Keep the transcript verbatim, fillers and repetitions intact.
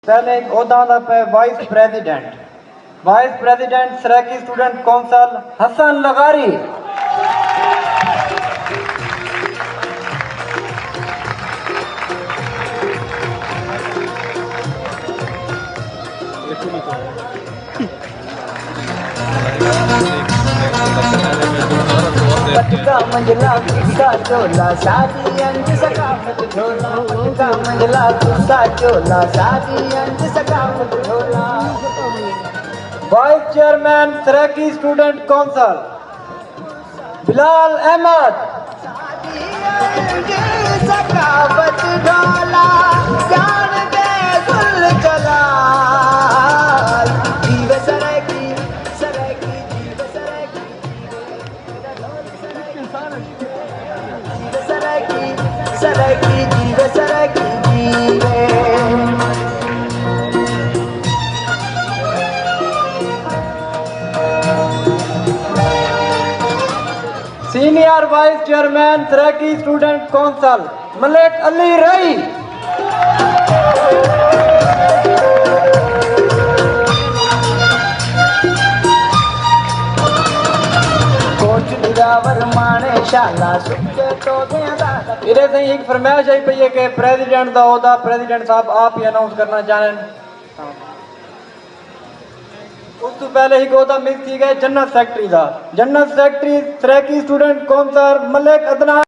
پہلے ہک عہدہ آندا پئے vice president, vice president Saraiki student council Hassan لغاری۔ پٹکا منجلا کتا چولا شادی انج ثقافت جھولا، پٹکا منجلا کتا چولا شادی انج ثقافت جھولا۔ Vice chairman Saraiki student council Bilal Ahmed. ثقافت ڈھولا جان دے گل جلال، جیوے سرائیکی، سرائیکی، جیوے سرائیکی، جیوے سرائیکی، سرائیکی، جیوے سرائیکی، جیوے۔ Senior vice chairman Saraiki student council Malik Ali Rai. کوچ دراور مانے شالا سچے تو دیاں دا۔ ادھر سے ایک فرمائش آئی پئی ہے کہ پریزیڈنٹ دا عہدہ پریزیڈنٹ صاحب آپ ہی اناؤنس کرنا چاہیں۔ اس تو پہلے ہک عہدہ مس تھی ڳئے جنرل سیکرٹری دا۔ General secretary Saraiki student council Malik Adnan.